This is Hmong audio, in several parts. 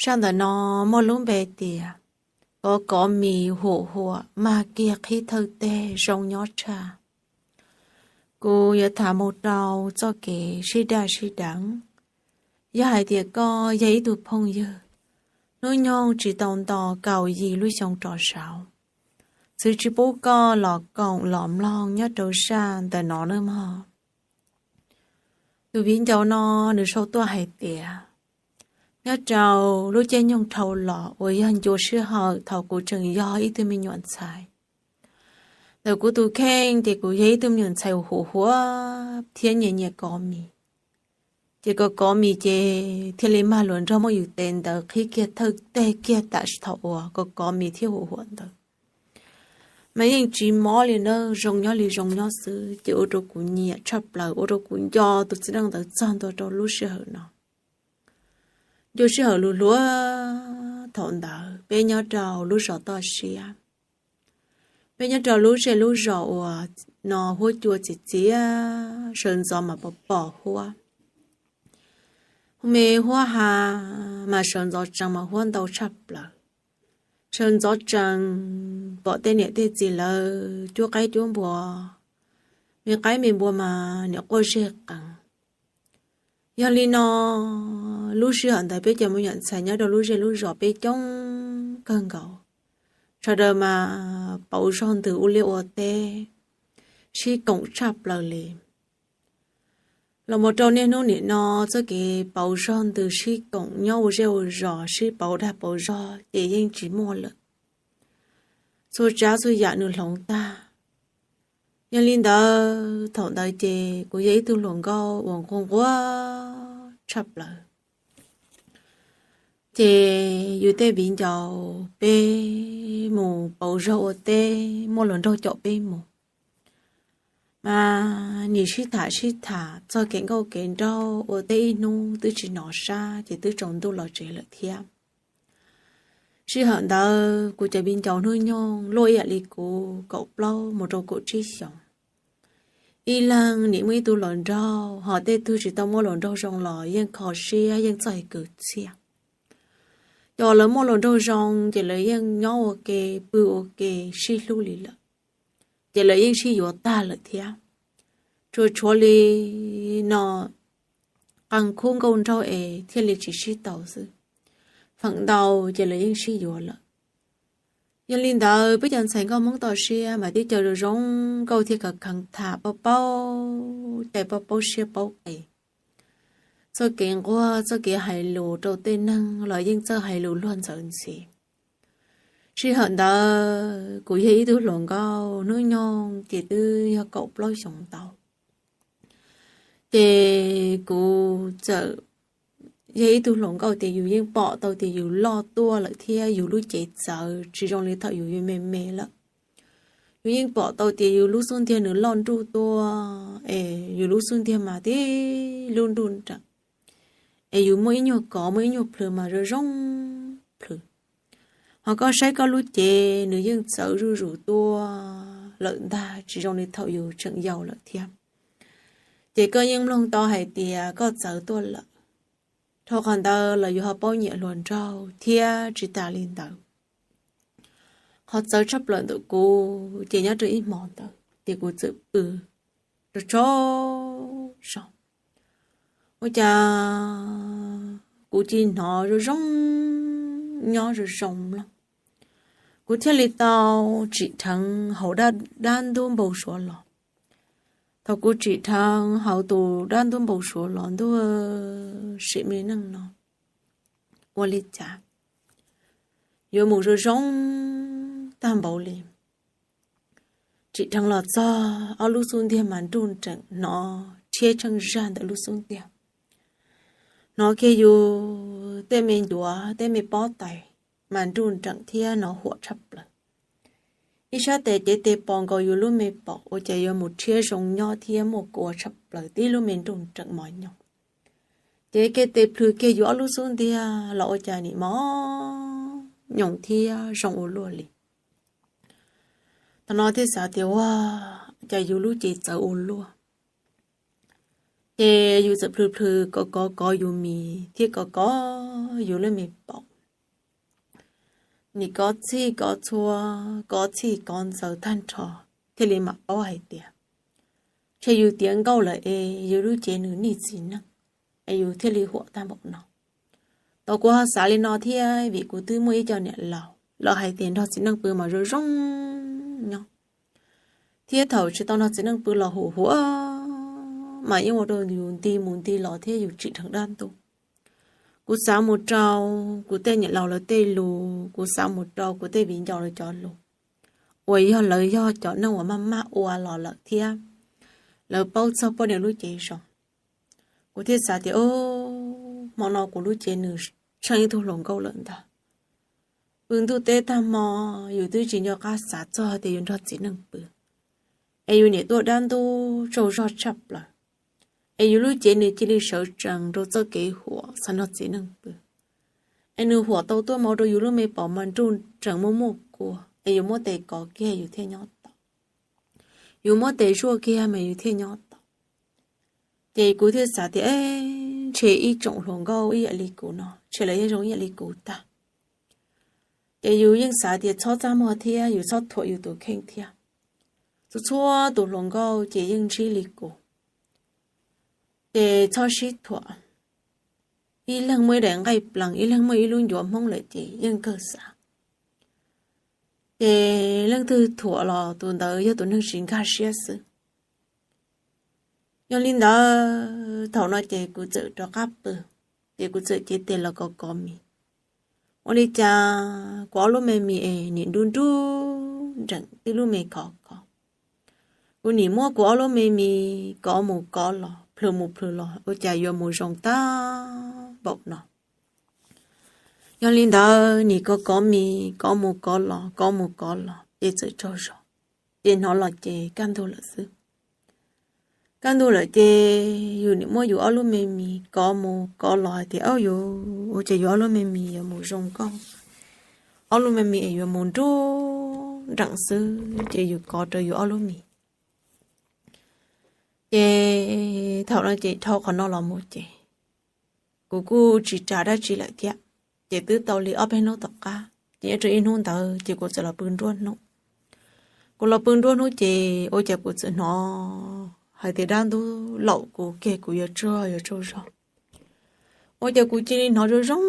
Zaj ntawm no muaj lub npe tias kov kov mis huam huam mag kiag qhib thawj teg zoo nyob tshaj. Kuv yuav tham mus rau txoj kev sib daj sib deev. Yog hais tias koj yog ib tug phooj ywg hnub nyoog tsis tau nto kaum yim lub xyoo rov saud, txwv tsis pub koj los koom los mloog nyob rau zaj ntawm no nawb mog. Tus viv ncaus no nws sau tuaj hais tias, nyob rau lub caij nyoog dhau los uas yog ncua sij hawm thaum kuv tseem yog ib tug me nyuam ntxhais, ntawm kuv tus kheej ces kuv yog ib tug me nyuam ntxhais huam huam thiab nyiam nyiam kov mis. Ces kov kov mis ces thiaj li mag luas nrog muab yus tes ntawd qhib kiag thawj teg kiag tam sim thaum uas kov kov mis thiab huam huam ntawd. Mas yeej tsis mob li na, zoo nyob li zoo nyob xwb, ces ua rau kuv nyiam tshaj plaws, ua rau kuv nco tus txiv neej ntawd txog ntua rau lub sij hawm no. Ncua sij hawm luv hluav thaum ntawd peb nyob rau lub zos toj siab. Peb nyob rau lub zej lub zos uas no huab cua txias txias, sawv ntxov mas pom pom huab. Hu me huab ha mas sawv ntxov tsees mas huab ntau tshaj plaws. Sawv ntxov tsees pom tej niam tej txiv lawv cuab qaib cuab npua, me qaib me npua mas niam quaj zeg qees. Yog li no, lub sij hawm ntawd peb cov me nyuam ntxhais nyob rau lub zej lub zos peb coob kawg nkaus, sawv daws mas pauv zog ntws ua liaj ua teb, sib koom tshaj plaws li. Los mus rau niaj hnub nim no, txoj kev pauv zog ntws sib koom nyob ua zej ua zos sib pauv dag pauv zog ces yeej tsis muaj lawm. Txhua tsav txhua yam nws hloov tag. Yog li ntawd thaum ntawd ces kuv yog ib tug hluas nkauj uas nquag nquag tshaj plaws. Ces yus tej viv ncaus peb mus pauv zog ua teb, muaj hluas nraug caum peb mus. Mas nim sib tham sib tham txog kev nkauj kev nraug ua teb ib hnub twb tsis hnov sab ces twb tsaus ntuj los tsev lawm thiab. Sij hawm ntawd kuv cov viv ncaus hnub nyoog luaj ib yam li kuv kaum plaub mus rau kaum tsib xyoos. Ib leeg nim muaj ib tug hluas nraug, ho tej tug tsis tau muaj hluas nraug zoo los yeej kho siab yeej txawj hais kwv txhiaj. Cov lawv muaj hluas nraug zoo ces lawv yeej nyob ua ke, pw ua ke, sib hlub li lawm, ces lawv yeej sib yuav tag lawm thiab. Tsuas tshuav li no qee khub nkauj nraug es thiaj li tsis sib tau xwb, feem ntau ces lawv yeej sib yuav lawm. Yog li ntawd peb cov ntxhais nkauj Hmoob toj siab mas tib co zoo zoo nkauj thiab khav kheev tham paub paub cai paub paub siab paub qis. Txoj kev nquag txoj kev hais lus rau tej neeg los yeej txawj hais lus luag ntxawv ntxiv. Sij hawm ntawd kuv yog ib tug hluas nkauj hnub nyoog ces twb yog kaum plaub xyoos ntau. Ces kuv txawm yog ib tug hluas nkauj tias yus yeej pom tau tias yus loj tuaj lawm thiab yus lub cev txawv tsis zoo li thaum yus yuav me me lawm. Yus yeej pom tau tias yus lub xub ntiag nws loj nruj tuaj es yus lub xub ntiag mas tib lub nruj nreem, es yus muaj ib nyuag kov muaj ib nyuag plhws mas zoo zoo plhws. Ho koj saib koj lub cev nws yeej txawv zuj zus tuaj lawm ntag, tsis zoo li thaum yus tseem yau lawm thiab. Ces koj yeej mloog tau hais tias koj txawv tuaj lawm. Dhau qhov ntawd los yus ho paub nyiam hluas nraug thiab tsis tas li ntawd. Qhov txawv tshaj plaws ntawm kuv ces nyob rau ib hmo ntawd ces kuv txawm pw rau tsaug zog. Ua cas kuv cia li hnov zoo zoo nyob zoo zoo mloog. Kuv thiaj li tau tsim dheev hauv dab ntub npau suav los. Thaum kuv tsim dheev hauv tus dab ntub npau suav los ntuj, sim me neej no ua li cas yuav mus zoo zoo tag npaum li. Tsim dheev los txog ob lub xub ntiag mas nruj nreem, hnov rhiab tsheej zag ntawm lub xub ntiag. Hnov kiag yus tej me ncuav tej me pob tais mas nruj nreem thiab hnov huam tshaj plaws. Ib sab tes cev tes pos nkaus yus lub me paum ua cas yuav mus rhiab zoo nyob thiab muaj kua tshaj plaws tib lub me nruj nreem mos nyoos. Ces kiag tes plhws kiag yus ob lub xub ntiag los ua cas nim mos nyoos thiab zoo ua luaj li. Thaum no thiaj xav tias ua cas yus lub cev txawv ua luaj. Ces yus txawm plhws plhws kov kov kov yus mis thiab kov kov yus lub me paum. nim kov txhij kov txhua, kov txhij kov ntxaws tag nrho, thiaj li mam paub hais tias ntshe yus tiav nkauj lawm es yus lub cev nws nij txiv neej, es yus thiaj li huam tag npaum no. Tau kuv ho xav li no thiab vim kuv twb muaj ib co niam laus, lawv hais tias nrog txiv neej pw mas zoo zoo nyob, thiab thaum tsis tau nrog txiv neej pw los huam huam mas yeej ua rau yus nti mus nti los thiab yus tsim dheev dab ntub. Kuv xav mus rau kuv tej niam laus lawv tej lus, kuv xav mus rau kuv tej viv ncaus lawv cov lus, uas yog lawv yog cov neeg uas maj maj ua los lawm thiab lawv paub txog poj niam lub cev zoo. Kuv thiaj xav tias, o, hmo no kuv lub cev nws tsheej ib tug hluas nkauj lawm ntag. Pw ntuj teb tag hmo, yus twb tsis nco qab xav txog tias yus nrog txiv neej pw, es yus niam tuaj dab ntub tsaug zog tshaj plaws, es yus lub cev nws cia li sawv tsees rau txoj kev huam xav nrog txiv neej pw. Es nws huam tau tuaj mas ua rau yus lub me paum mas nruj nreem muaj muaj kua, es yus muab tes kov kiag yus thiaj nyob tau, yus muab tes zuaj kiag mas yus thiaj nyob tau. Ces kuv thiaj xav tias, e, ntshe ib tsoom hluas nkauj ib yam li kuv no ntshe lawv yeej zoo ib yam li kuv tag. Ces yus yeej xav tias txhob txaj muag thiab yus txhob thuam yus tus kheej thiab. Txhua txhua tus hluas nkauj ces yeej ntsib li kuv, ces txhob sib thuam. Ib leeg muaj ib daim nqaij plees, ib leeg muaj ib lub ncuav hmoob lawm ces yeej kawg xav. Ces leej twg thuam los tus ntawd yog tus neeg tsis nkag siab xwb. Yog li ntawd thaum no ces kuv txawm rov qab pw, ces kuv txawm cev tes los kov kov mis. Ua li cas kuv ob lub me mis es nim nruj nruj nreem tib lub me khov khov. Kuv nim muab kuv ob lub me mis kov mus kov los, plhws mus plhws los, ua cas yuav mus zoo tag npaum no. Yog li ntawd nim kov kov mis, kov mus kov los, kov mus kov los, ces txawm tsaug zog. Ces hnov los ces kaj ntug lawm xwb. Kaj ntug lawm ces yus nim muab yus ob lub me mis kov mus kov los hais tias, o, yus, ua cas yus ob lub me mis yuav mus zoo nkauj, ob lub me mis es yuav mus nruj nreem xwb, ces yus kov rau yus ob lub mis. Ces thaum no ces dhau qhov no los mus ces kuv kuj tsis ras dab tsi lawm thiab. Ces twb tau li ob peb hnub tom qab, ces nyob rau ib hnub ntawd ces kuv txawm los pw nruab hnub. Kuv los pw nruab hnub ces ua cas kuv txawm hnov hais tias dab ntub laum kuv kiag, kuv yuav tsaug, yuav tsaug zog. Ua cas kuv cia li hnov zoo zoo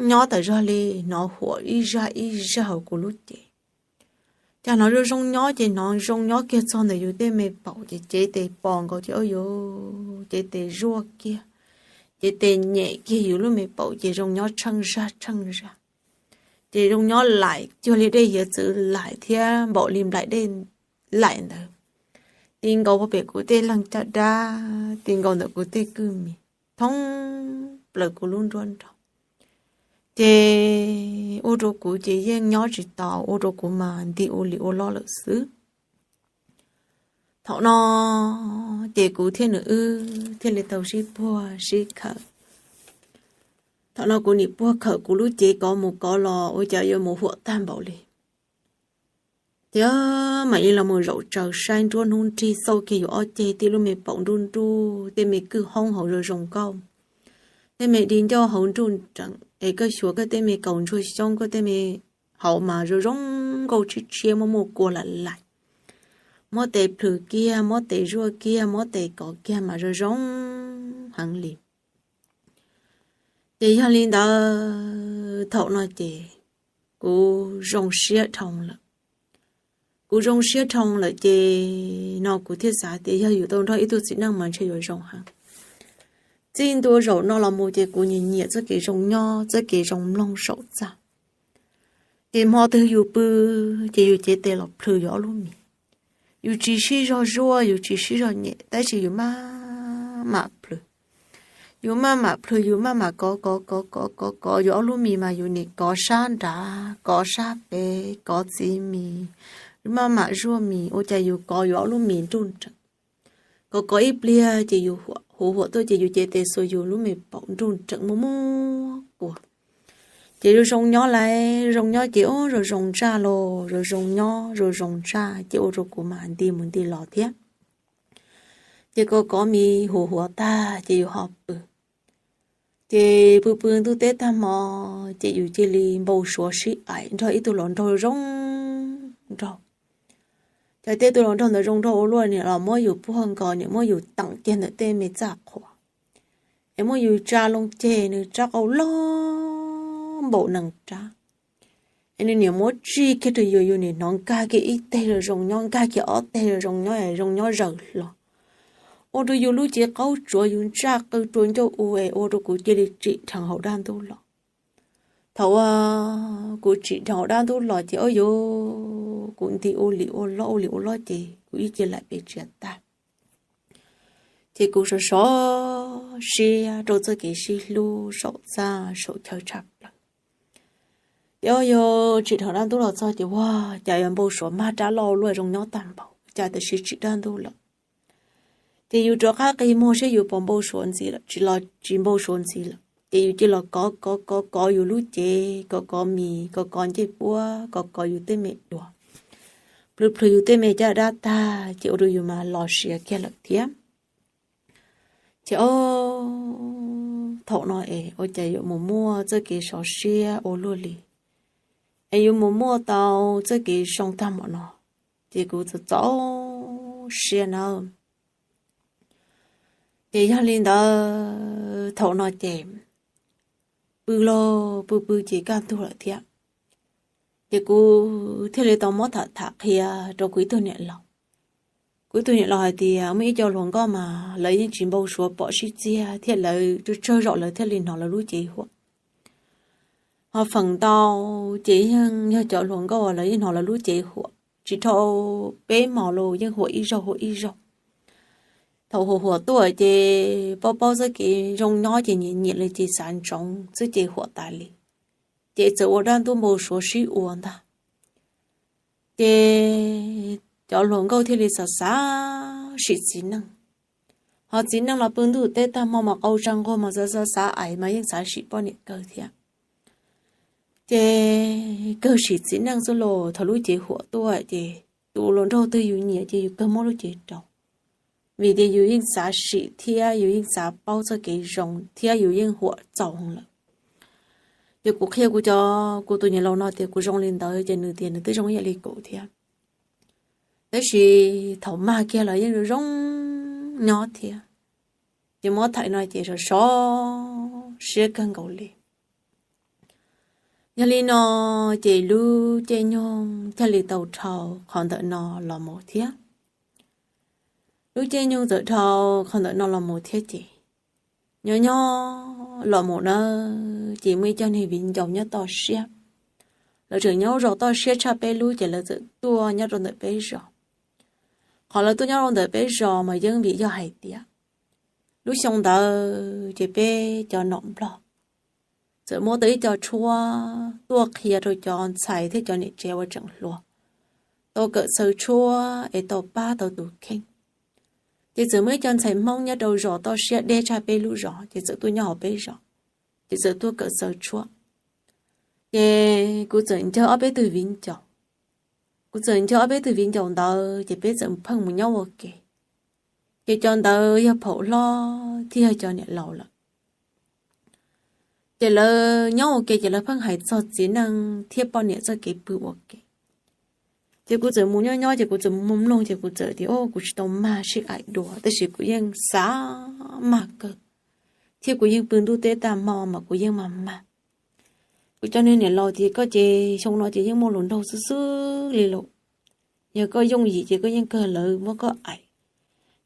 nyob tas zog li, hnov huam ib zaj ib zaj hauv kuv lub cev. Cas hnov zoo zoo nyob ces hnov zoo nyob kiag txog ntawm yus tej me paum ces cev tes pos nkaus ces, o, yus cev tes zuaj kiag, cev tes nyem kiag yus lub me paum ces zoo nyob tsheej zaj tsheej zaj. Ces zoo nyob laim cuag li dej hiav txwv laim thiab npaum li nplaim dej laim ntawd, ti nkaus pem kuv tej leeg caj dab, ti nkaus ntawm kuv tej kwj mis, thoob plaws kuv lub nruab nrog. Ces ua rau kuv ces yeej nyob tsis tau, ua rau kuv mas nti ua li ua loj lawm xwb. Thaum no ces kuv thiab nws wb thiaj li tau sib puag sib khawm. Thaum no kuv nim puag khawm kuv lub cev kov mus kov los ua cas yuav mus huam tag npaum li. Thiab mam li los mus zaum tsaws saib nruab hnub nrig xauj kiag yus ob ceg, tej lub me paum nruj nruj, tej me kwj hoob hauv zoo zoo nkauj, tej me di ncauj hauv nruj nreem, es koj xyuas koj tej me kaus ntsuag xyoob, koj tej me hauv mas zoo zoo nkauj tshiab tshiab muaj muaj kua lam laim. Muab tes plhws kiag, muab tes zuaj kiag, muab tes kov kiag mas zoo zoo heev li. Ces yog li ntawd thaum no ces kuv zoo siab dhau lawm. Kuv zoo siab dhau lawm ces no kuv thiaj xav tias yog yus tau nrog ib tug txiv neej mas ntshe yuav zoo heev. Txij ntua zaum no los mus ces kuv nyiam nyiam txoj kev zoo nyob, txoj kev zoo mloog saum txaj. Ces hmo twg yus pw ces yus cev tes los plhws yus ob lub mis. Yus tsis sib zog zuaj, yus tsis sib zog nyem, tab sis yus maj mam plhws. Yus maj mam plhws, yus maj mam kov kov kov kov kov kov yus ob lub mis mas yus nim kov sab nrad, kov sab pem, kov txiv mis, maj mam zuaj mis, ua cas yus kov yus ob lub mis nruj nreem. Kov kov ib pliag ces yus huam huam tuaj ces yus cev tes xuas yus lub me paum nruj nreem muaj muaj kua. Ces zoo zoo nyob lauj, zoo nyob ces ub zoo zoo ntsaj lauj, zoo zoo nyob zoo zoo ntsaj ces ua rau kuv mas nti mus nti los thiab. Ces kov kov mis huam huam tag ces yus ho pw. Ces pw pw ntuj teb tag hmo, ces yus cia li npau suav sib aim nrog ib tug hluas nraug zoo nraug. Ces tej tug hluas nraug ntawd zoo nraug ua luaj, niam los muab yus puag nkaus, niam muab yus teem kiag ntawm tej me txaj qhua, es muab yus tsa loo ceg, nws rab qau loj npaum nees rab, es nws niam muab tsij kiag rau yus, yus niam hnov nkag kiag ib teg los zoo nyob, nkag kiag ob teg los zoo nyob, zoo nyob zaws hlo, ua rau yus lub cev qaub tsuav, yus ntsaj qw rua ncauj ua, ua rau kuv cia li tsim dheev hauv dab ntub los. Thaum uas kuv tsim dheev hauv dab ntub los ces ua rau kuv nti ua li ua lob ua li ua lob ces kuv ib ce laim pes tsia tag. Ces kuv sov sov siab rau txoj kev sib hlub saum txaj saum chaw tshaj plaws. Ces ua rau tsim dheev dab ntub los txog ces ua cas yuav npau suav mag rab loj ua luaj, zoo nyob tag npaum, cas tam sim tsim dab ntub lawm. Ces yus rov qab qi muag saib yus puas npau suav ntxiv lawm, tsis los tsis npau suav ntxiv lawm ces yus cia li los kov kov kov kov yus lub cev, kov kov mis, kov kov ncej puab, kov kov yus tej me duav, plhws plhws yus tej me caj dab tag ces ua rau yus mas los siav kiag lawm thiab. Ces o, thaum no es ua cas yuav mus muaj txoj kev sov siab ua luaj li, es yuav mus muaj tau txoj kev zoo tag npaum no, ces kuv txawm txaus siab nawb. Ces yog li ntawd thaum no ces pw los pw pw ces kaj ntug lawm thiab. Ces kuv thiaj li tau muab tham tham qhia rau kuv ib tug niam laus. Kuv ib tug niam laus hais tias muaj ib co hluas nkauj mas lawv yeej tsis npau suav pom sib txiag thiab lawv tsawg tsawg zaum lawv thiaj li hnov lawv lub cev huam. Ho feem ntau ces yeej yog cov hluas nkauj lawv yeej hnov lawv lub cev huam tsis dhau peb hmos los yeej huam ib zaug huam ib zaug. Thaum huam huam tuaj ces paub paub txoj kev zoo nyob ces nyiam nyiam li ces xav ntsoov txoj kev huam tas li, ces txawm ua dab ntub npau suav sib ua ntag. Ces cov hluas nkauj thiaj li xav xav sim txiv neej. Ho txiv neej los pw ntuj teb tag hmo mas qau tsa nquag mas xav xav xav aim mas yeej xav sim poj niam kawg thiab. Ces kawg sim txiv neej xwb los thaum lub cev huam tuaj ces tus hluas nraug twg yus nyiam ces yus kawg muab lub cev rau, vim tias yus yeej xav sim thiab yus yeej xav paub txoj kev zoo thiab yus yeej huam txaus lawm. Ces kuv qhia kuv cov, kuv tus niam laus no tias kuv zoo li ntawd ces nws tias nws twb zoo ib yam li kuv thiab. Tab sis thaum mag kiag los yeej zoo nyob thiab. Ces muab tham no ces sov sov siab kawg nkaus li. Yog li no ces lub caij nyoog thiaj li tau dhau qhov ntawm no los mus thiab. Lub caij nyoog txawm dhau qhov ntawm no los mus thiab ces nyob nyob los mus na, ces muaj ib co niag viv ncaus nyob toj siab. Lawv tseem nyob zos toj siab tshaj peb lub ces lawv txawm tuaj nyob rau ntawm peb zos. Qhov lawv tuaj nyob rau ntawm peb zos mas yeej vim yog hais tias lub xyoo ntawd ces peb cov nom nplog txawm muab tau ib co tshuab tuaj qhia rau cov ntxhais thiab cov niam tsev uas tseem hluas tau kawm xaws tshuab es tau pab tau tus kheej. Ces txawm muaj ib co ntxhais Hmoob nyob rau zos toj siab deb tshaj peb lub zos ces txawm tuaj nyob hauv peb zos, ces txawm tuaj kawm xaws tshuab. Ces kuv txawm ncaws ob peb tug viv ncaus, kuv txawm ncaws ob peb tug viv ncaus ntawd ces peb txawm pheej mus nyob ua ke. Ces cov ntawd yog phaum hlob thiab yog cov niam laus lawm. Ces lawv nyob ua ke ces lawv pheej hais txog txiv neej thiab poj niam txoj kev pw ua ke. Ces kuv txawm mus nyob nyob ces kuv txawm mus mloog ces kuv txawm tias, o, kuv tsis tau mag sib aim dua tab sis kuv yeej xav mag kawg, thiab kuv yeej pw ntuj teb tag hmo mas kuv yeej mag mag. Kuv cov niag niam laus tias koj ces xyoo no ces yeej muaj hluas nraug xwb xwb li lauj. Yog koj yooj yim ces koj yeej kawg lawv muab koj aim.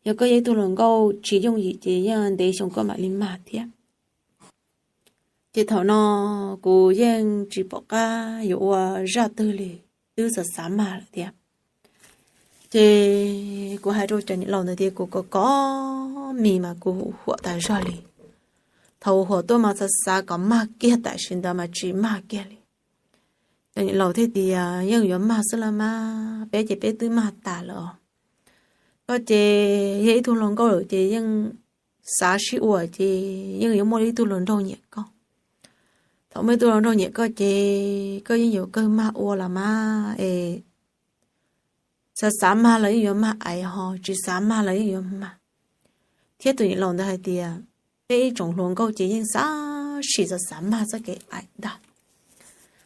Yog koj yog ib tug hluas nkauj tsis yooj yim ces yeej ntev xyoo koj mam li mag thiab. Ces thaum no kuv yeej tsis pom qab yuav ua zaj twg li, twb xav xav mag lawm thiab. Ces kuv hais rau cov niam laus ntawd tias kuv kov kov mis mas kuv huam tas zog li. Thaum huam tuaj mas xav xav kom mag kiag tam sim ntawd mas tsis mag kiag li. Cov niam laus thiaj tias yeej yuav mag xwb los mas, peb ces peb twb mag tas lawm os. Koj ces yog ib tug hluas nkauj lawm ces yeej xav sib ua ces yeej yuav muaj ib tug hluas nraug nyiam koj. Thaum muaj ib tug hluas nraug nyiam koj ces koj yeej yuav kawg mag ua los mas es, xav xav mag los yeej yuav mag aiv, ho tsis xav mag los yeej yuav mag. Thiab tus niam laus ntawd hais tias peb ib tsoom hluas nkauj ces yeej xav sim xav xav mag txoj kev aim ntag.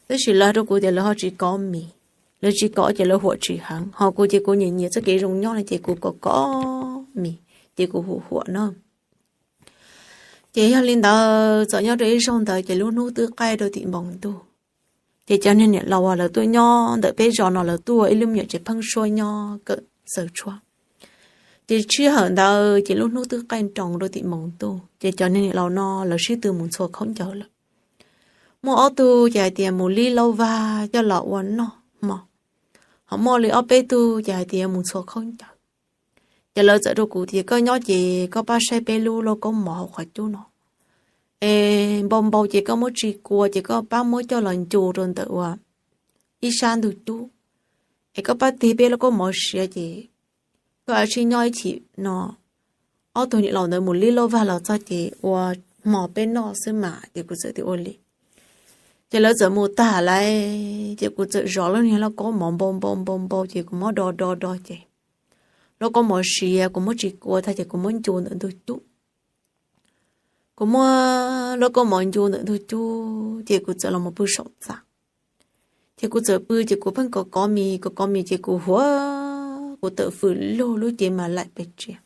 Tab sis lawv hais rau kuv tias lawv ho tsis kov mis, lawv tsis kov ces lawv huam tsis heev, ho kuv ces kuv nyiam nyiam txoj kev zoo nyob no ces kuv kov kov mis ces kuv huam huam no. Ces yog li ntawd txawm nyob rau ib zaug ntawd ces lub hnub twb qaij rau tim npoo ntuj. Ces cov niag niam laus uas lawv tuaj nyob ntawm peb zos no lawv tuaj ib lub me nyuam tsev pheeb suab nyob kawm xaws tshuab. Ces sij hawm ntawd ces lub hnub twb qaij nroos rau tim npoo ntuj ces cov niag niam laus no lawv sib tw mus ntxhua khaub ncaws lawm. Muaj ob tug ces hais tias mus lib laub vag coj los ua noj hmo, ho muaj li ob peb tug ces hais tias mus ntxhua khaub ncaws. Ces lawv txawm rau kuv tias koj nyob ces koj pab saib peb lub lauj kaub mov hauv qhov cub no es npau npau ces koj muab tsis kua ces koj pab muab coj los ncu rau ntawm ua ib sab ntug cub, es koj pab tig peb lauj kaub mov siav ces koj ua tsis nyob ib chim no. Ob tug niam laus ntawd mus lib lauj vag los txog ces ua hmo peb noj xwb mas ces kuv txawm tias ua li. Ces lawv txawm mus tag lawm ces kuv txawm zov lub niag lauj kaub mov npau npau npau npau ces kuv muab do do do ces lauj kaub mov siav kuv muab tsis kua tag ces kuv muab ncu ntawm ntug cub. Kuv muab lauj kaub mov ncu ntawm ntug cub ces kuv txawm los mus pw saum txaj. Ces kuv txawm pw ces kuv pheej kov kov mis kov kov mis ces kuv huam, kuv tawm fws lug lub cev mas laim pes tsia.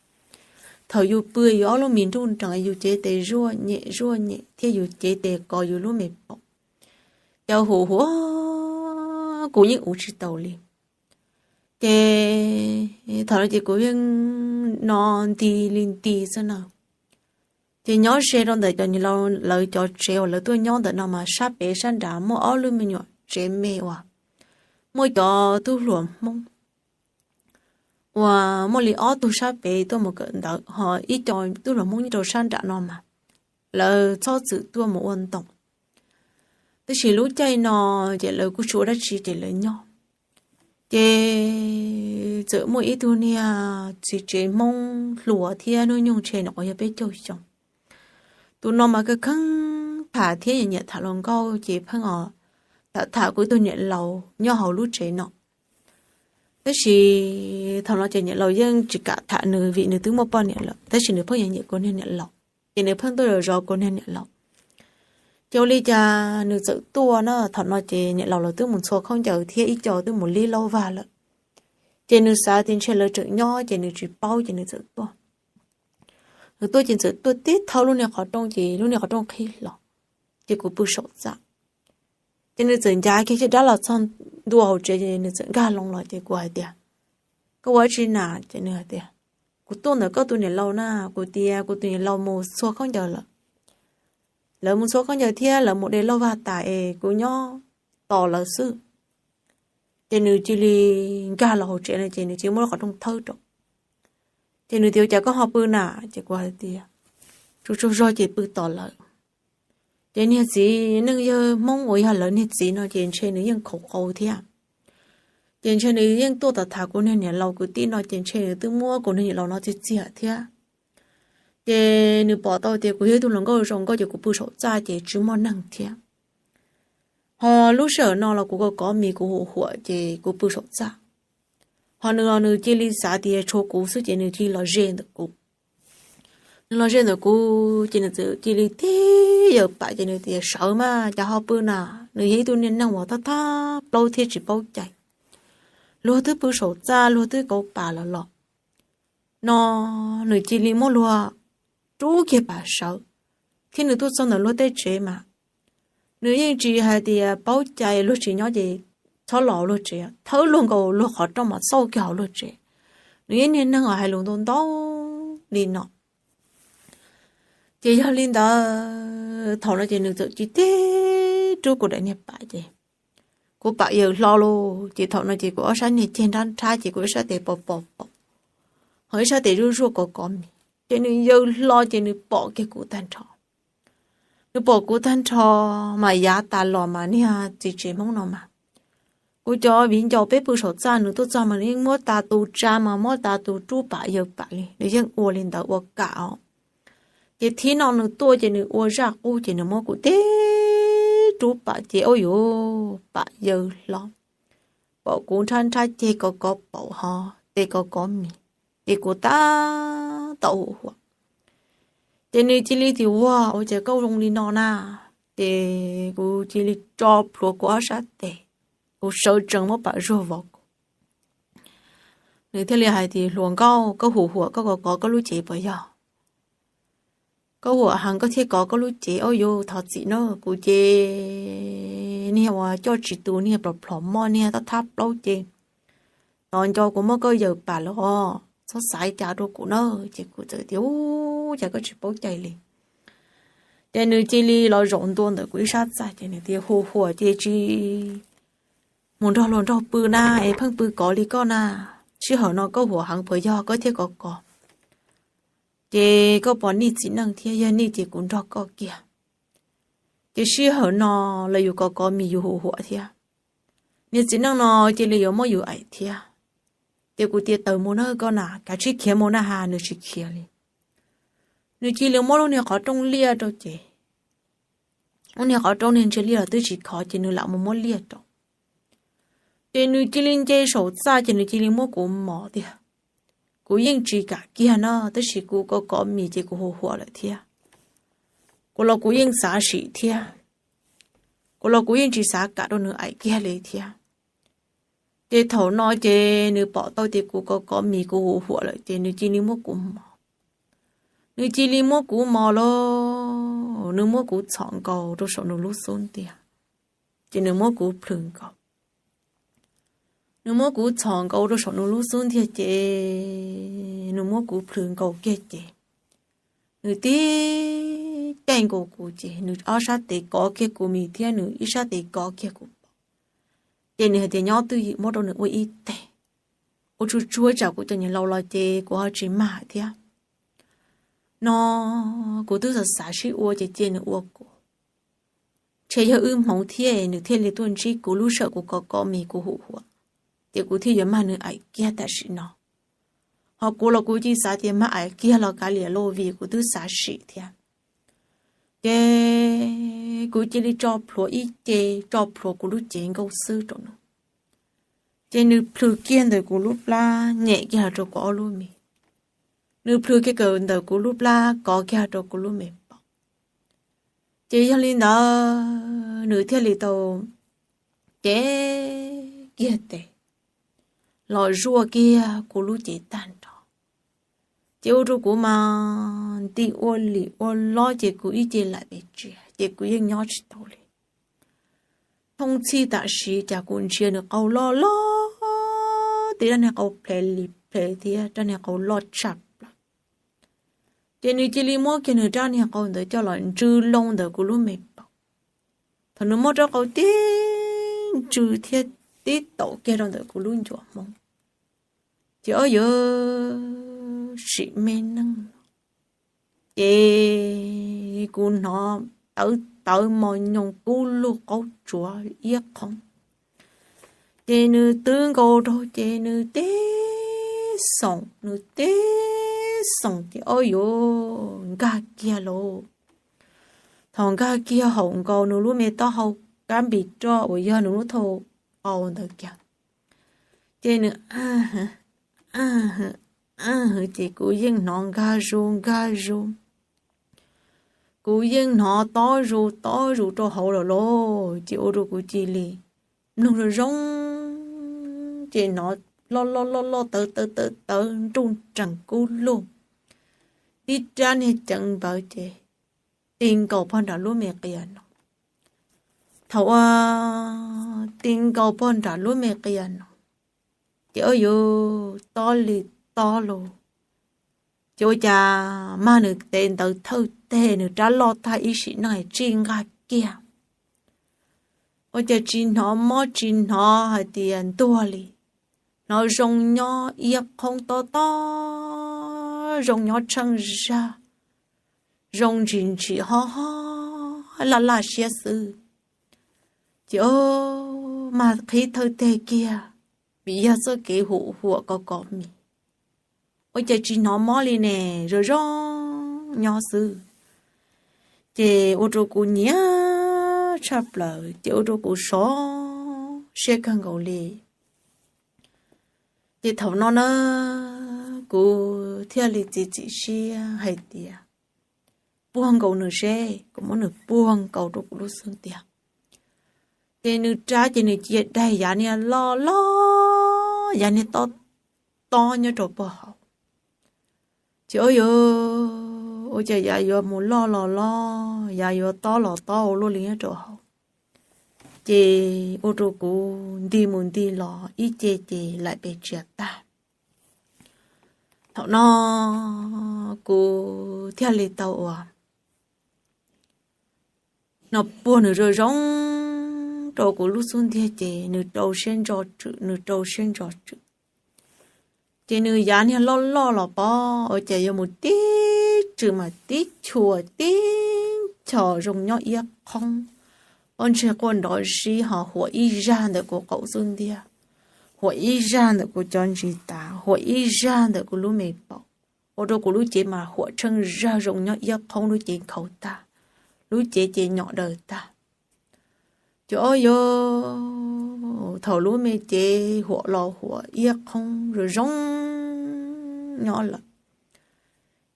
Thaum yus pw yus ob lub mis nruj nrees yus cev tes zuaj nyem zuaj nyem thiab yus cev tes kov yus lub me paum, ces huam huam kuv yeej ua tsis taus li. Ces thaum no ces kuv yeej no nti li nti xwb na. Ces nyob ze rau ntawm cov niam laus lawv cov tsev uas lawv tuaj nyob ntawm no mas sab pem sab nrad muaj ob lub me nyuam tsev me uas muaj cov tub hluas Hmoob uas muaj li ob tug sab pem tuaj mus kawm ntawv, ho ib co tub hluas Hmoob nyob rau sab nram no mas lawv txhob txwm tuaj mus ua ntoos. Tab sis lub caij no ces lawv kuj tsis ua dab tsi ces lawv nyob. Ces txawm muaj ib tug niag txiv tsev Hmoob hluas thiab hnub nyoog ntshe nws nyuam qhuav yog peb caug xyoo. Tus no mas kheev kheev tham thiab nyiam nyiam tham hluas nkauj ces pheej os tham tham kuv ib tug niam laus nyob hauv lub tsev no. Tab sis thaum no ces niam laus yeej tsis kam tham nws vim nws twb muaj poj niam lawm, tab sis nws pheej nyiam nyiam kuv niag niam laus, ces nws pheej tuaj zov zov kuv niag niam laus. Ces ua li cas nws txawm tuaj na, thaum no ces niam laus lawv twb mus ntxhua khaub ncaws thiab ib co twb mus lib laub vag lawm. Ces nws xav tias ntshe lawv tseem nyob ces nws tsis paub ces nws txawm tuaj. Nws tuaj ces txawm tuaj tib thaub lub niag qhov rooj ces lub niag qhov rooj qhib hlo, ces kuv pw saum txaj. Ces nws txawm ncav kiag caj dab los txog ntua hauv tsev ces nws txawm nkag loo los ces kuv hais tias, koj ua dab tsi na? Ces nws hais tias, kuv tuaj ntawm koj tus niam laus na. Kuv tias kuv tus niam laus mus ntxhua khaub ncaws lawm. Lawv mus ntxhua khaub ncaws thiab lawv mus de laub vag tas es kuv nyob tos lawv xwb. Ces nws cia li nkag los hauv tsev no ces nws cia li muab lub qhov rooj thawb rau. Ces nws tias, ua cas koj ho pw na? Ces kuv hais tias, tsaug tsaug zog ces pw tos lawv. Ces niag txiv neej yawg Hmoob uas yog lawv niag txiv no ces ntshe nws yeej khaus qau thiab. Ces ntshe nws yeej tuaj tham tham kuv niag niam laus kwv tij no ces ntshe nws twb muab kuv niag niam laus no txiag txiag thiab. Ces nws pom tau tias kuv yog ib tug hluas nkauj zoo nkauj ces kuv pw saum txaj ces tsis muaj neeg thiab. Ho lub sij hawm no los kuv kov kov mis kuv huam huam ces kuv pw saum txaj. Ho nws los nws cia li xav tias tshuav kuv xwb ces nws cia li los ze ntawm kuv. Nws los ze ntawm kuv ces nws txawm cia li tib yawm pam ces nws tias, sawv mas cas ho pw na? Nws yog ib tug niag neeg uas thab thab plaub thiab tsis paub cai. Luag twb pw saum txaj luag twb kauv pam los los no, nws cia li muab luag rub kiag pam sawv, thiab nws tuaj txog ntawm luag tej tsev mas nws yeej tsis hais tias paub cai luag tsis nyob ces txhob los hauv luag tsev, thawb luag nkaus luag qhov rooj mas xauj kiag hauv luag tsev. Nws yeej niag neeg uas hais lus ntau ntau li no. Ces yog li ntawd thaum no ces nws txawm cia li tib rub kuv daim niag pam ces kuv pam yaws hlo lauj. Ces thaum no ces kuv ob sab niag ceg nrab nrhab ces kuv ib sab tes pos pos paum, ho ib sab tes zuj zuaj kov kov mis, ces nws yaws hlo ces nws pom kiag kuv tag nrho. Nws pom kuv tag nrho mas yav tas los mas niag txiv tsev Hmoob no mas, kuv cov viv ncaus peb pw saum txaj nws tuaj txog mas nws yeej muab tas tus tsa mas muab tas tus rub pam yaws pam li, nws yeej ua li ntawd ua kam os. Ces thib no nws tuaj ces nws ua zaj qub ces nws muab kuv tib rub pam ces ua yuav pam yaws hlo, pom kuv nrhab nrhab ceg kov kov paum ho tes kov kov mis, ces kuv tab tom huam huam. Ces nws cia li tias, Ua, ua cas koj zoo li no na? Ces kuv cia li tso plhuav kuv ob sab tes, kuv sawv tsees muab pam zuag vov kuv. Nws thiaj li hais tias, Hluas nkauj, koj hu huam koj kov kov koj lub cev puas yog? Koj hu huam heev koj thiaj kov koj lub cev, ob yuv thov txim na. Kuv ces niag uas coj tsis tus, niag plhom plhom moj, niag thab thab plaub ces tos nco kuv muab koj yawm pam los, txhob xav cas rau kuv na. Ces kuv txawm tias, Ub, cas koj tsis paub cai li? Ces nws cia li los zaum ntua ntawm kuv ib sab txaj ces nws tias, Hu huam ces tsis mus nrog hluas nraug pw na, es pheej pw kov li koj na. Sij hawm no koj hu huam heev puas yog koj thiaj kov kov? Ces koj pom Nij txiv neej thiab, yog Nij ces kuv nrog koj kiag. Ces sij hawm no lawv yuav kov kov mis yus hu huam thiab. Niag txiv neej no cia li yuav muab yus aim thiab. Ces kuv tias, Tawm mus na koj na, kav tsij khiav mus na has, nws tsis khiav li. Nws cia li muab lub niag qhov rooj liaj rau ces, lub niag qhov rooj niag ntsia liaj los twb tsis khov ces nws lam mus muab liaj rau. Ces nws cia li nce saum txaj ces nws cia li muab kuv mos tiag. Kuv yeej tsis kam kiag no, tab sis kuv kov kov mis ces kuv hu huam lawm thiab. Kuv los kuv yeej xav sim thiab. Kuv los kuv yeej tsis xav kam rau nws aim kiag li thiab. Ces thaum no ces nws pom tau tias kuv kov kov mis kuv hu huam lawm ces nws cia li muab kuv mos. Nws cia li muab kuv mos los, nws muab kuv txhom nkaus rau saum nws lub xub ntiag. Ces nws muab kuv plhws nkaus. Nws muab kuv txhom nkaus rau saum nws lub xub ntiag ces nws muab kuv plhws nkaus kiag ces nws tib caij nkaus kuv ces nws ob sab tes kov kiag kuv mis thiab nws ib sab tes kov kiag kuv paum. Ces nws hais tias, Nyob twj ywm, muab rau nws ua ib teg. Ua tsuag tsuag tsam kuv cov niam laus los ces kuv ho tsis mag thiab. No kuv twb xav xav sib ua ces cia nws ua kuv. Ntshe yog wb hmoov thiab nws thiaj li tuaj ntsib kuv lub sij hawm kuv kov kov mis kuv hu huam, ces kuv thiaj yuav mag nws aim kiag tam sim no. Ho kuv los kuv cia xav tias mag aim kiag los kav liam lauj, vim kuv twb xav sim thiab. Ces kuv cia li tso plhuav ib ce, tso plhuav kuv lub cev nkaus xwb rau nws. Ces nws plhws kiag ntawm kuv lub plab, nyem kiag los rau kuv ob lub mis. Nws plhws kiag ntawm kuv lub plab, kov kiag rau kuv lub me paum. Ces yog li ntawd nws thiaj li tau cev kiag tes los zuaj kiag kuv lub cev tag nrho. Ces ua rau kuv mas nti ua lim ua lob ces kuv ib ce lam pes tsia ces kuv yeej nyob tsis tau li. Thooj txhij tam sim cas kuv ntsia nws qau loj loj, tib rab niag qau plhev li plhev thiab rab niag qau loj tshaj plaws. Ces nws cia li muab kiag nws rab niag qau ntawd coj los ntsw loo ntawm kuv lub me paum. Thaum nws muab rab qau tib ntsw thiab tib taum kiag rau ntawm kuv lub ncuav hmoob, ces ob yuav sim me neej no, ces kuv hnov tawv tawv mos nyoos kub lug qaub tsuav iab qhoob. Ces nws twb nkaus rau ces nws tib xoom, nws tib xoom ces ob yuav nkag kiag lauj. Thaum nkag kiag haum nkaus nws lub me taub hau kab npis roj uas yog nws lub thau qau ntawd kiag, ces nws ces kuv yeej hnov nkag zus nkag zus, kuv yeej hnov tob zus tob zus rau hauv lawm lauj. Ces ua rau kuv cia li mloog zoo zoo, ces hnov loj loj loj loj tawv tawv tawv tawv nruj nrees kub lug, tib rab niag ceev npawv ces ti nkaus pog nram lub me qia no. Thaum uas ti nkaus pog nram lub me qia no, ces ob yuav tob li tob lauj. Ces ua cas mag nws tes ntawd thawj teg nws rab loj tag ib sim neej tsij nkag kiag. Ua cas tsis hnov mob tsis hnov hais tias ntuag li, hnov zoo nyob iab qhoob tob tob, zoo nyob tsheej zag, zoo ntsim ntsim hob hob laj laj siab xwb. Ces o, mag qhib thawj teg kiag, vim yog txoj kev hu huam kov kov mis. Ua cas tsis hnov mob li ne, zoo zoo nyob xwb. Ces ua rau kuv nyiam tshaj plaws, ces ua rau kuv sov siab kawg nkaus li. Ces thaum no na, kuv thiaj li txiav txim siab hais tias puag nkaus nws seb, kuv muab nws puag nkaus rau kuv lub xub ntiag. Ces nws rab ces nws cia daig yav niag loj loj, yav niag tob tob nyob rau puag hauv. Ces ua yuav, ua cas yav yuav mus loj los loj, yav yuav tob los tob ua luaj li nyob rau hauv. Ces ua rau kuv nti mus nti los ib ce ces laim pes tsia tag. Thaum no kuv thiaj li tau ua no puag nws zoo zoo rau kuv lub xub ntiag ces nws rau siab ntso tswm, nws rau siab ntso tswm. Ces nws yav niag loj loj los pob, ua cas yuav mus tib tswm mas tib chua tib nchos zoo nyob iab qhoob, pob ntseg quaj nrov zib ho huam ib zaj ntawm kuv qaum xub ntiag, huam ib zaj ntawm kuv cov ntsis tav, huam ib zaj ntawm kuv lub me paum, ua rau kuv lub cev mas huam tsheej zaj zoo nyob iab qhoob, lub cev nkhaus tag, lub cev ces nyom daws tag. Ces ua yuav, thaum lub me cev huam los huam iab qhoob zoo zoo nyob lawm,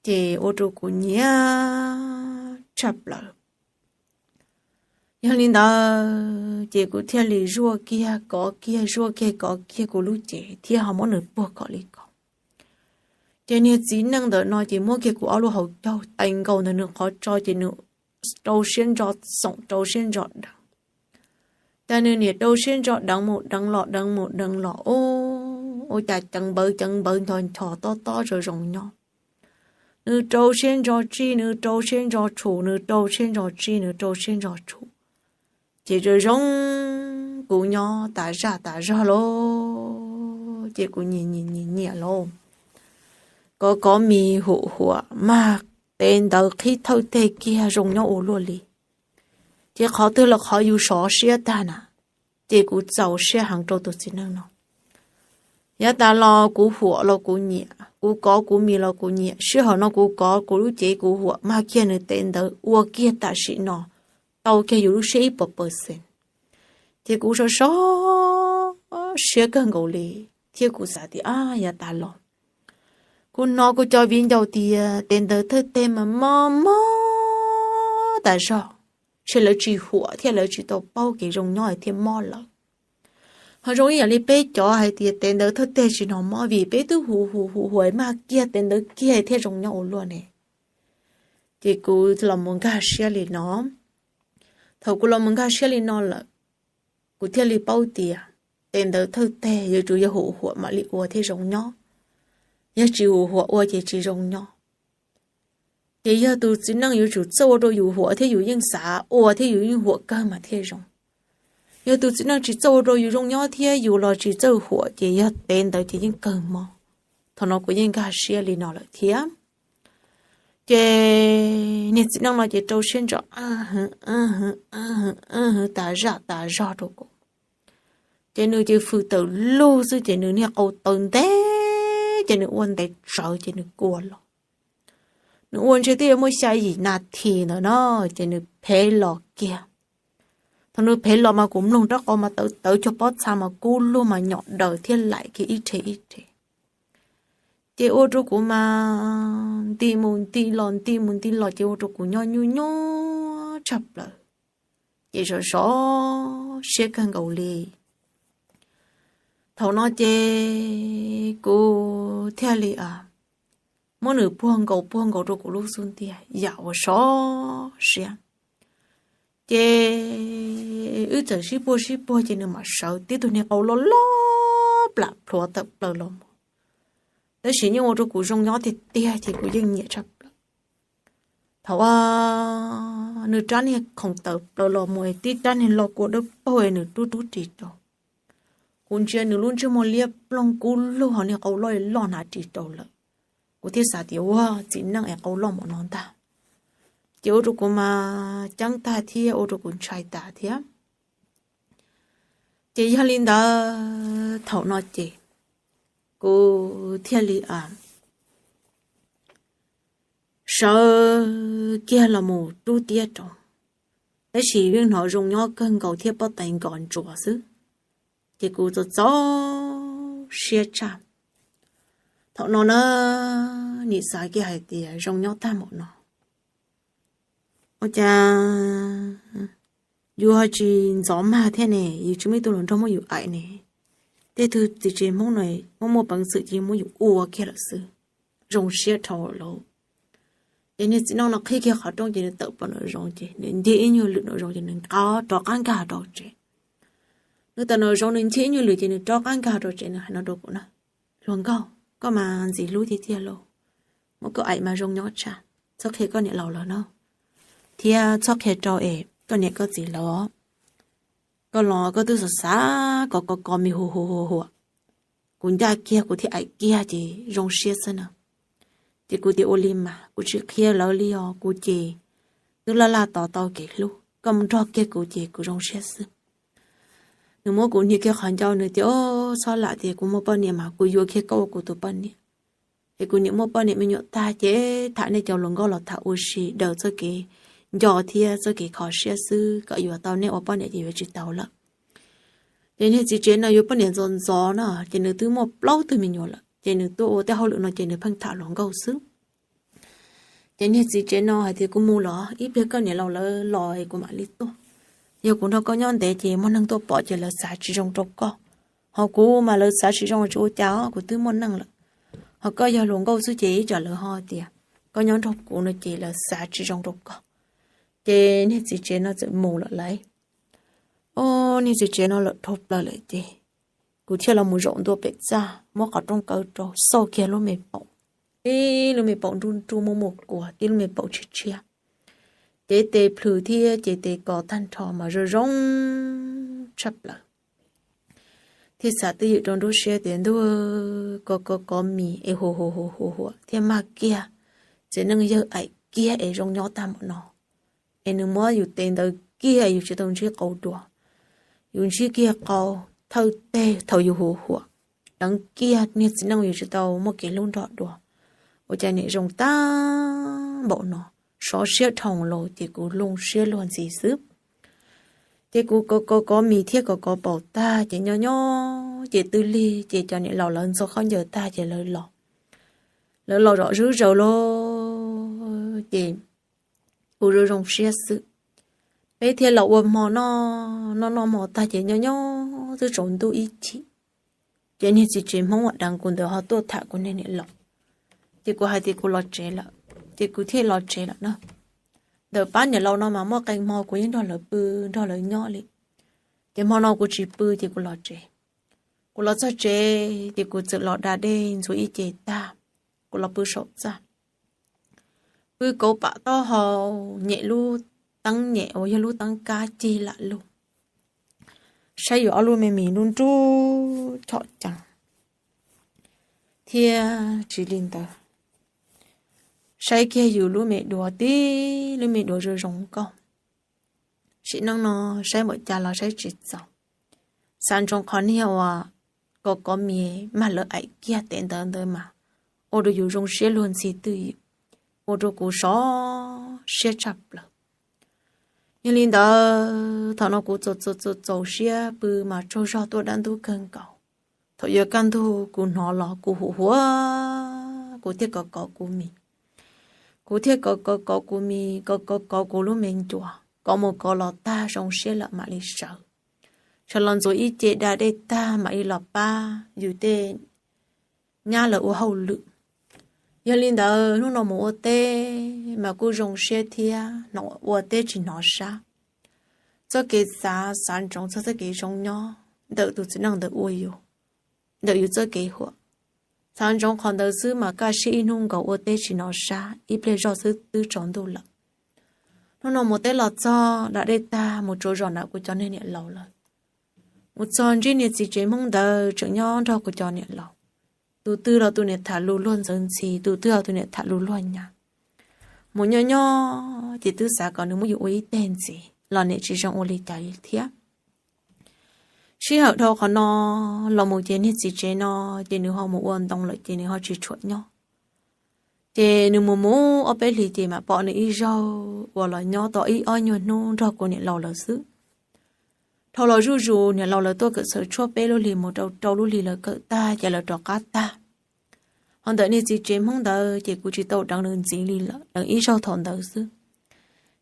ces ua rau kuv nyiam tshaj plaws. Yog li ntawd ces kuv thiaj li zuaj kiag kov kiag, zuaj kiag kov kiag kuv lub cev thiab ho muab nws puag kom li ko. Ces niag txiv neej ntawm no ces muab kiag kuv ob lub hauv caug tais nkaus ntawm nws qhov tso ces nws rau siab ntso xoom, rau siab ntso deev. Ces nws niam rau siab ntso deev mus deev los deev mus deev los, ua cas ceev npawv ceev npawv ncho ncho tob tob zoo zoo nyob. Nws rau siab ntso tsij, nws rau siab ntso tshum, nws rau siab ntso tsij, nws rau siab ntso tshum. Ces zoo zoo kuv nyob tas zaj tas zog lauj, ces kuv nyiam nyiam nyiam nyiam lauj. Kov kov mis hum huam mag tes ntawv qhib thawj teg kiag zoo nyob ua luaj li. Ces qhov twg los qhov yus sov siab tag na, ces kuv txaus siab heev rau tus txiv neej no. Yav tas los kuv huam los kuv nyiam, kuv kov kuv mis los kuv nyiam, sij hawm no kuv kov kuv lub cev kuv huam mag kiag nws tes ntawv ua kiag tam sim no tau kiag yus lub siab ib puas pawv xees. Ces kuv sov sov siab kawg nkaus li, thiab kuv xav tias, a, yav tas los kuv hnov kuv cov viv ncaus tias tes ntawv thawj teg mas mob mob tas zog, ntshe lawv tsis huam thiab lawv tsis tau paub kev zoo nyob thiaj mob lawm. Ho zoo ib yam li peb cov hais tias tes ntawv thawj teg tsis hnov mob vim peb twb hu hu hu huam mag kiag tes ntawv kiag thiaj zoo nyob ua luaj ne. Ces kuv los mus nkag siab li no. Thaum kuv los mus nkag siab li no lawm, kuv thiaj li paub tias tes ntawv thawj teg yuav tsum yog hu huam mam li ua thiaj zoo nyob, yog tsis hu huam ua ces tsis zoo nyob. Ces yog tus txiv neej yuav tsum txawj ua rau yus huam thiab yus yeej xav ua thiab yus yeej huam kawg mas thiaj zoo. Yog tus txiv neej tsis txawj ua rau yus zoo nyob thiab yus los tsis txawj huam ces yog tes ntawv ces yeej kawg mob. Thaum no kuv yeej nkag siab li no lawm thiab. Ces niag txiv neej no ces rau siab ntso a hwv a hwv a hwv a hwv tas zaj tas zog rau kuv. Ces nws ces fws tawm lug xwb ces nws niag qau taw ntev ces nws ua ntev tsawv ces nws kua los. Nws ua ntshe twb yuav muaj xya yim nas this ntawm no, ces nws phev los kiag. Thaum nws phev los mas kuv mloog rab qau mas tawv tawv cuag pob txha mas kub lug mas nyom daws thiab laim kiag ib rhe ib rhe. Ces ua rau kuv mas nti mus nti los nti mus nti los ces ua rau kuv nyob nyuaj nyuaj tshaj plaws, ces sov sov siab kawg nkaus li. Thaum no ces kuv thiaj li muab nws puag nkaus puag nkaus rau kuv lub xub ntiag yam uas sov siab. Ces wb txawm sib puag sib puag ces nws mam sawv tib tug niag qau loj loj plam plhuav tawm plaws los mus. Tab sis yeej ua rau kuv zoo nyob tiag tiag ces kuv yeej nyiam tshaj plaws. Thaum nws rab niag khoom tawm plaws los mus tib rab niag lo kua dawb paug nws rub rub ris rau. Kuv ntsia nws lub ntsej muag liab ploog kub lug ho niag qau loj loj hnav ris rau lawm. Kuv thiaj xav tias ua txiv neej es qau loj npaum no ntag. Ces ua rau kuv mas ceeb tag thiab ua rau kuv ntshai tas thiab. Ces yog li ntawd thaum no ces kuv thiaj li sawv kiag los mus rub tiab rau, tab sis yeej hnov zoo nyob kawg nkaus thiab pob tais nkos ntsuas xwb. Ces kuv txaus txaus siab tshaj. Thaum no na, nim xav kiag hais tias zoo nyob tag npaum no, Ua cas yus ho tsis ntxov mag thiab ne, yus tsis muaj ib tug hluas nraug muab yus aim ne. Tej tug txiv tsev Hmoob no muaj muaj peev xwm ces muab yus ua kiag lawm xwb. Zoo siab dhau lawm. Ces niag txiv neej no qhib kiag qhov rooj ces nws tawm plaws nraum zoov ces nws ncig ib nyuag lwm nraum zoov ces nws nqa rov qab nkag rau tsev. Nws tawm nraum zoov nws ncig ib nyuag lwm ces nws rov qab nkag rau tsev, nws hais no rau kuv na: Hluas nkauj, koj mas ntxim hlub tiag tiag lauj, muab koj aim mas zoo nyob tshaj. Txhob qhia koj niam laus lawv na, thiab txhob qhia rau es koj niam koj txiv lawv os. Koj los koj twb xav xav kov kov kov mis hu hu hu huam, kuv ncaj kiag kuv thiaj aim kiag ces zoo siab xwb na. Ces kuv tias ua li mas kuv tsis qhia lawv li os, kuv ces twb laj laj tos tau kev hlub, koj mus nrog kiag kuv ces kuv zoo siab xwb. Nws muab kuv hnia kiag qhov ncauj, nws tias: Txhob lam tias kuv muaj poj niam mas kuv yuav kiag koj ua kuv tus poj niam. Es kuv niam muaj poj niam me nyuam tag ces tham nej cov hluas nkauj los tham ua si daws txoj kev nco thiab txoj kev kho siab xwb, kom yuav tau nej ua poj niam ces yuav tsis tau lawm. Ces niag txiv tsev no yuav poj niam ntxov ntxov no ces nws twb muaj plaub tug me nyuam lawm, ces nws tuaj ua tej hauj lwm no ces nws pheej tham hluas nkauj xwb. Ces niag txiv tsev no hais tias: Kuv mus los, ib pliag koj niam laus lawv los es kuv mam li tuaj. Yog kuv nrog koj nyob ntev ces muaj neeg tuaj pom ces lawv xav tsis zoo rau koj. Ho kuv mas lawv xav tsis zoo tsis ua cas os, kuv twb muaj neej lawm. Ho koj yog hluas nkauj xwb ces ib tsam lawv ho tias koj nyob nrog kuv no ces lawv xav tsis zoo rau koj. Ces niag txiv tsev no txawm mus lawm lauj. Os, niag txiv tsev no lawm dhau plaws lawm ces kuv thiaj los mus zaum ntua pem txaj, muab qhov rooj kaw rau, xauj kiag lub me paum. Tib lub me paum nruj nruj muaj muaj kuas, tib lub me paum tshiab tshiab. Ces tes plhws thiab ces tes kos tag nrho mas zoo zoo tshaj plaws. Thiaj xav twj ywm rau nruab siab tias: Ntuj, kov kov kov mis es hu hu hu hu huam thiab mag kiag, txiv neej yawg aim kiag es zoo nyob tag npaum no. Es nws muab yus tes ntawd kiag, yus tsis tau ntsib qau dua, yus ntsib kiag qau thawj teg thaum yus hu huam, deev kiag niag txiv neej yus tsis tau muaj kev hlub nrog dua. Ua cas niam zoo tag npaum no, sov siab dhau los ces kuv zoo siab luag ntxhi xwb. Ces kuv kov kov kov mis thiab kov kov paum tag ces nyob nyob ces twb lig ces cov niam laus lawv ntxuag khaub ncaws tag ces lawv los. Lawv los zom zwb zaws los ces kuv zoo zoo siab xwb. Peb thiaj los ua hmo noj, noj noj hmo tag ces nyob nyob twb tsaus ntuj ib chim. Ces niag txiv tsev Hmoob uas deev kuv ntawd ho tuaj tham kuv niag niam laus. Ces kuv hais tias kuv los tsev lawm, ces kuv thiaj los tsev lawm na. Ntawm pab niam laus no mas muaj qee hmo kuv yeej nrog lawv pw, nrog lawv nyob li. Ces hmo no kuv tsis pw ces kuv los tsev. Kuv los txog tsev ces kuv txawm los da dej ntxuav ib ce tag, kuv los pw saum txaj. Pw kauv pam taub hau, nyem lub teeb nyem uas yog lub teeb kab cig lam lug, saib yus ob lub me mis nruj nruj chom cees thiab tsis li ntawd, saib kiag yus lub me duav tib lub me duav zoo zoo nkauj. Sim neej no saib npaum cas los saib tsis txaus. Xav ntsoov qhov niag uas kov kov mis mag lawv aim kiag tes ntawd ntawd mas ua rau yus zoo siab luag ntxhi twj ywm, ua rau kuv sov siab tshaj plaws. Yog li ntawd thaum no kuv txaus txaus txaus txaus siab pw mas tsaug zog tuaj dab ntub kawg nkaus. Thaum yuav kaj ntug kuv hnov los kuv hu huam, kuv thiaj kov kov kuv mis. Kuv thiaj kov kov kov kuv mis, kov kov kov kuv lub me ncua, kov mus kov los tag zoo siab lawm mam li sawv. Sawv los ntxuav ib ce da dej tag mam li los pab yus tej nyab lawv ua hauj lwm. Yog li ntawd hnub no mus ua teb mas kuj zoo siab thiab, hnov ua teb tsis hnov sab. Txoj kev xav, xav ntsoov txog txoj kev zoo nyob ntawm tus txiv neej ntawd ua yus, ntawm yus txoj kev huam. Xav ntsoov qhov ntawd xwb mas kaj siab ib hnub nkaus ua teb tsis hnov sab, ib pliag zoj xwb twb tsaus ntuj lawm. Hnub no mus teb los txog da dej tag mus tsuav zos nram kuv cov niag niam laus lawm. Mus txog ntsib niag txiv tsev Hmoob ntawd tseem nyob nrog kuv cov niam laus. Tus twg los tus niam tham lus luag ntxawv ntxhi, tus twg los tus niam tham lus luag nyav. Mus nyob nyob ces twb xav kom nws muab yus ua ib teg ntxiv los niam tsis zoo ua li cas li thiab. Sij hawm dhau qhov no los mus ces niag txiv tsev no ces nws ho mus ua ntoo lawm ces nws ho tsis tshuam nyob. Ces nws mus mus ob peb hlis ces mam pom nws ib zaug uas los nyob tau ib ob nyuag hnub nrog kuv niam laus lawv xwb. Dhau los zuj zus niam laus lawv tuaj kawm txhawm tshuaj peb lub hlis mus rau rau lub hlis lawv kawm tag ces lawv rov qab tag. Ho ntawm niag txiv tsev Hmoob ntawd ces kuv tsis tau deev nws ntxiv li lawm, deev ib zaug thaum ntawd xwb.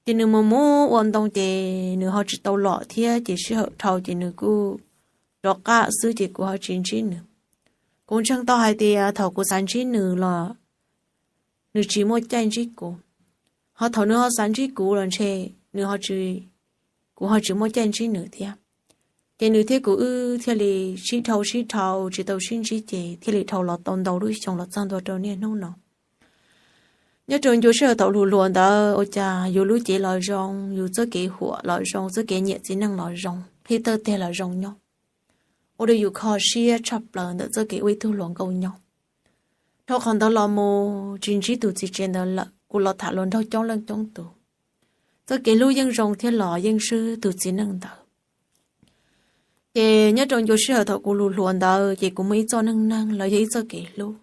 Ces nws mus mus ua ntoo ces nws ho tsis tau los thiab, ces sij hawm dhau ces nws kuj rov qab xwb ces kuv ho tsis ntsib nws. Kuv ntseeg tau hais tias thaum kuv xav ntsib nws los nws tsis muaj caij ntsib kuv, ho thaum nws ho xav ntsib kuv los ntshe nws ho tsis, kuv ho tsis muaj caij ntsib nws thiab. Ces nws thiab kuv wb thiaj li sib dhau sib dhau tsis tau sib ntsib ces thiaj li dhau los tau ntau lub xyoo los txog ntua rau niaj hnub no. Nyob rau ncua sij hawm thaum hluas hluas ntawd ua cas yus lub cev los zoo, yus txoj kev huam los zoo, txoj kev nyiam txiv neej los zoo, hlib tawj teg los zoo nyob, ua rau yus kho siab tshaj plaws ntawm txoj kev ua ib tug hluas nkauj nyob. Dhau qhov ntawd los mus tsis ntsib tus txiv tsev ntawd lawm, kuv los tham hluas nraug coob leej coob tus, txoj kev hlub yeej zoo thiab los yeej swb tus txiv neej ntawd. Ces nyob rau ncua sij hawm thaum kuv hluas hluas ntawd ces kuv muaj ib txoj neej neeg los yog ib txoj kev hlub,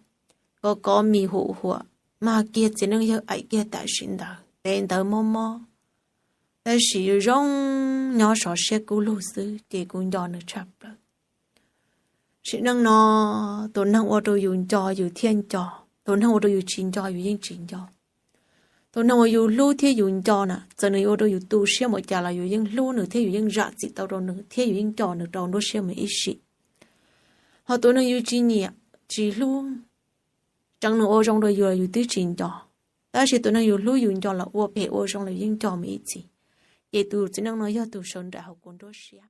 kov kov mis hum huam, mag kiag txiv neej yawg aim kiag tam sim ntawd, pem ntawd mob mob, tab sis zoo nyob sov siab kub lug xwb ces kuv nco nws tshaj plaws. Sim neej no, tus neeg ua rau yus nco yus thiaj nco, tus neeg ua rau yus tsis nco yus yeej tsis nco. Tus neeg uas yus hlub thiab yus nco na, txawm nws yuav ua rau yus tu siab npaum cas los yus yeej hlub nws thiab yus yeej zam txim tau rau nws thiab yus yeej nco nws rau nruab siab mus ib sim. Ho tus neeg yus tsis nyiam, tsis hlub, tseev nws ua zoo rau yus los yus twb tsis nco, tab sis tus neeg yus hlub yus nco los ua phem ua zoo los yus yeej nco mus ib txhis. Ces tus txiv neej no yog tus sawv nraim hauv kuv nruab siab.